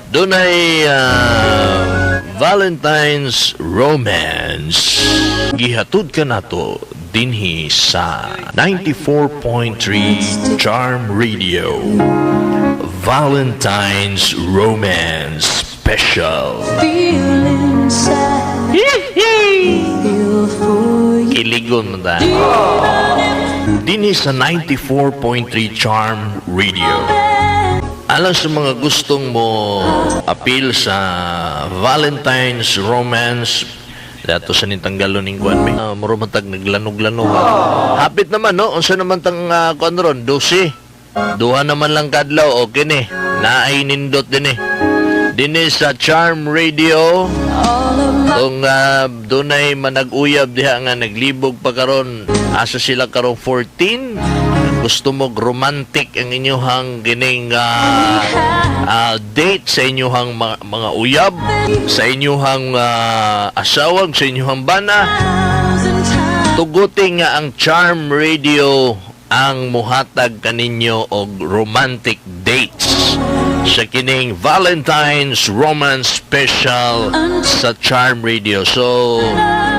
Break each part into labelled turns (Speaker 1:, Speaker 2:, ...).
Speaker 1: Dunay Valentine's Romance. Gihatod ka nato dinhi sa 94.3 Charm Radio. Valentine's Romance Special.
Speaker 2: Feel inside. Feel for you.
Speaker 1: Kiligon man ta. Dinhi sa 94.3 Charm Radio. Alang sa mga gustong mo apil sa Valentine's Romance, dato sa nitanggalon ning kuan may muro man tag naglanog-lanog. Hapit naman, no? Unsa naman tang kuan ron? 12. Duha naman lang kadlaw, okay ni. Naay nindot din eh. Dinhi sa Charm Radio.
Speaker 2: All of my
Speaker 1: Kung dunay manag-uyab diha nga naglibog pa karon, asa sila karong 14, gusto mo romantic ang inyuhang gining date sa inyuhang mga uyab, sa inyuhang asawag, sa inyuhang bana,
Speaker 2: thousand times.
Speaker 1: Tuguti nga ang Charm Radio ang muhatag kaninyo og romantic dates sa kining Valentine's Romance Special sa Charm Radio. So,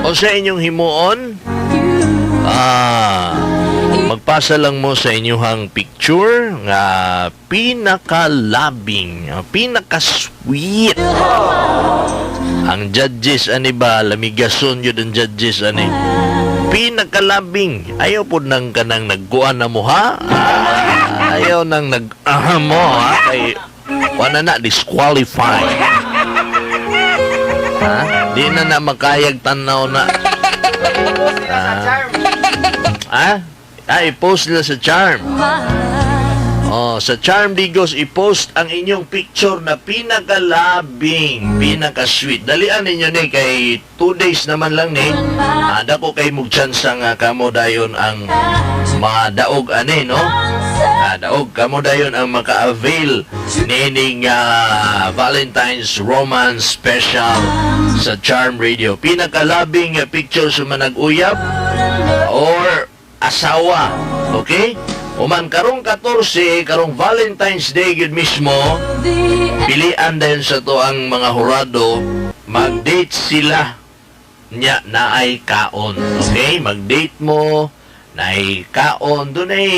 Speaker 1: o sa inyong himuon, magpasa lang mo sa inyuhang picture nga pinakalabing, pinaka-sweet. Ang judges ani ba, lamigason yun ang judges ani. Pinakalabing. Ayaw po nang kanang nagkuan na mo, ha? Ah, ayaw nang nag mo ha? Kay wala na, disqualify. Ha? Di na na makayag tanaw na. Ah. Ah? Ah, i-post nila sa Charm. Oh, sa Charm Digos, i-post ang inyong picture na pinakalabing, pinaka-sweet. Dalian ninyo ni kay 2 days naman lang ni. Ada ko kay mug chance nga kamo dayon ang madaog ani, no? Ah, daog kamo dayon ang maka-avail niining Valentine's Romance Special sa Charm Radio. Pinakalabing picture sa manag-uyab or asawa. Okay? Uman karong 14, karong Valentine's Day gyud mismo, pilian dayon sa to ang mga hurado, mag-date sila nya naay kaon. Okay? Mag-date mo, naay kaon, doon ay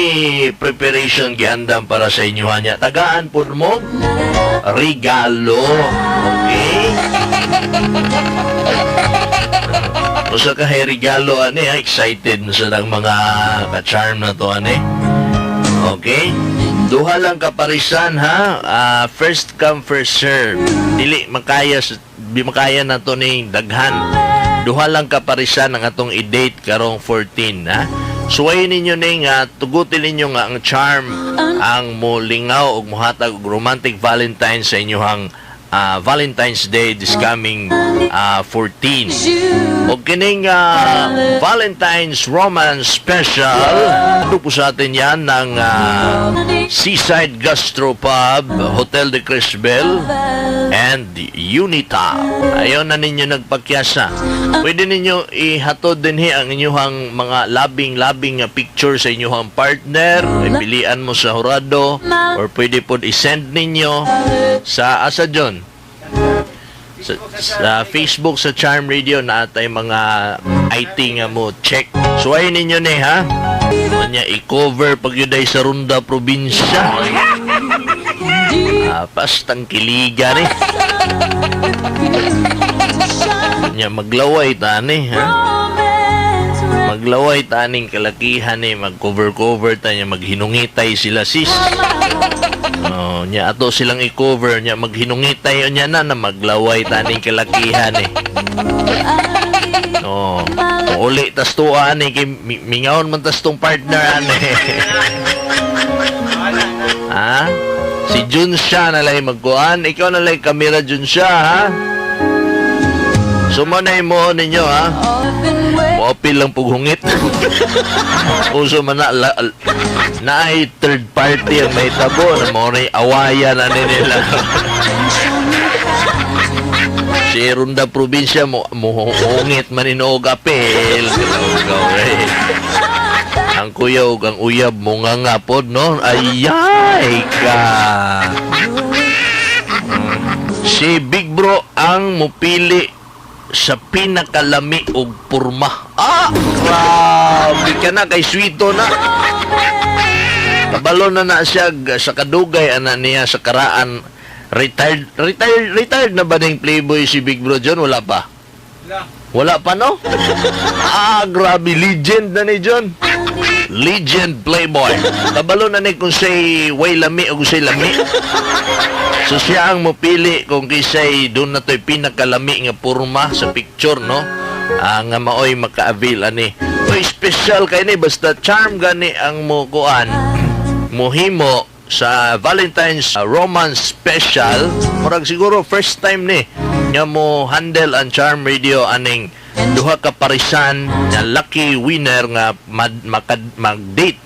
Speaker 1: preparation giandam para sa inyo niya. Tagaan po mo regalo. Okay? Usa ka hay regalo ani, ha? Excited na sa lang mga ka-charm na to ani. Okay? Duha lang kaparisan, ha. Ah, first come, first serve. Dili makaya di makaya na to ning daghan. Duha lang kaparisan ang atong i-date karong 14, ha. Suwayin ninyo ning tugutin ninyo nga ang Charm ang molingaw og mohatag og romantic Valentine sa inyong Valentine's Day this coming 14. O kining Valentine's Romance Special, ito po sa atin yan ng Seaside Gastropub, Hotel de Crisbel, and Unitop. Ayaw na ninyo nagpakyasa. Pwede ninyo ihatod din hi ang inyong mga labing-labing nga picture sa inyong partner. Ipilian mo sa hurado or pwede po i-send ninyo sa asa John? Sa Facebook sa Charm Radio na atay mga IT nga mo check. So ayun ninyo ni, ha. Kanya i-cover pag yun ay sa Ronda Probinsya. Ah, pastang kiliga ni. Nya maglaway tani, ha. Maglaway taning kalakihan ni, mag-cover-cover ta niya, maghinungitay sila, sis. Oh, nya ato silang i-cover nya maghinungitay nya na na maglaway taning kalakihan eh. Oh, uli tas tuwa ani kay mingaon man tas tong partner ani. Ha? Si Jun siya na lay magkuan, ikaw na lay kamera, Jun siya, ha? Sumanay mo ninyo, ha? Moapil lang pughungit. Uso man na naay third party ang mahitabo na mo na awayan ani nila. Si Ronda Probinsya mo muhungit man inuog apil. Eh. Ang kuya ug ang uyab mo nga nga pod, no? Ayay ka. Si Big Bro ang mupili sa pinakalami og porma. Ah, grabe ka na kay sweeto na. Kabalo na na siya sa kadugay ana niya sa karaan. Retired, retired, retired na ba ning Playboy si Big Bro John? Wala pa. Wala pa, no? Ah, grabe. Legend na ni John. Legend Playboy. Kabalo na ni kung say way lami o kung say lami. So siya ang mupili kung kisay doon na to'y pinakalami nga porma sa picture, no? Ah, nga maoy maka-avail ani. Oy, special kay ni basta Charm gani ang mo kuan muhimo sa Valentine's Romance Special. Murag siguro first time ni nga mo handle ang Charm Radio aning duha ka parisan na lucky winner nga mag-date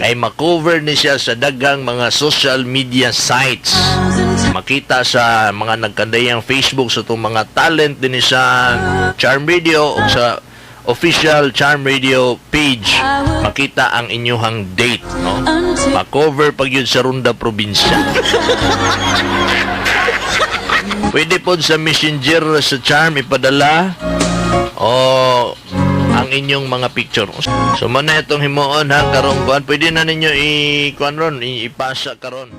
Speaker 1: kay makover ni siya sa daghang mga social media sites, makita sa mga nagkandayang Facebook sa itong mga talent din sa Charm Radio o sa official Charm Radio page, makita ang inyuhang date, no? Makover pag yun sa Runda Probinsya. Pwede po sa Messenger sa Charm ipadala o ang inyong mga picture. So man na itong himuon ha karong buwan. Pwede na ninyo i kuan ron, ipasa karon.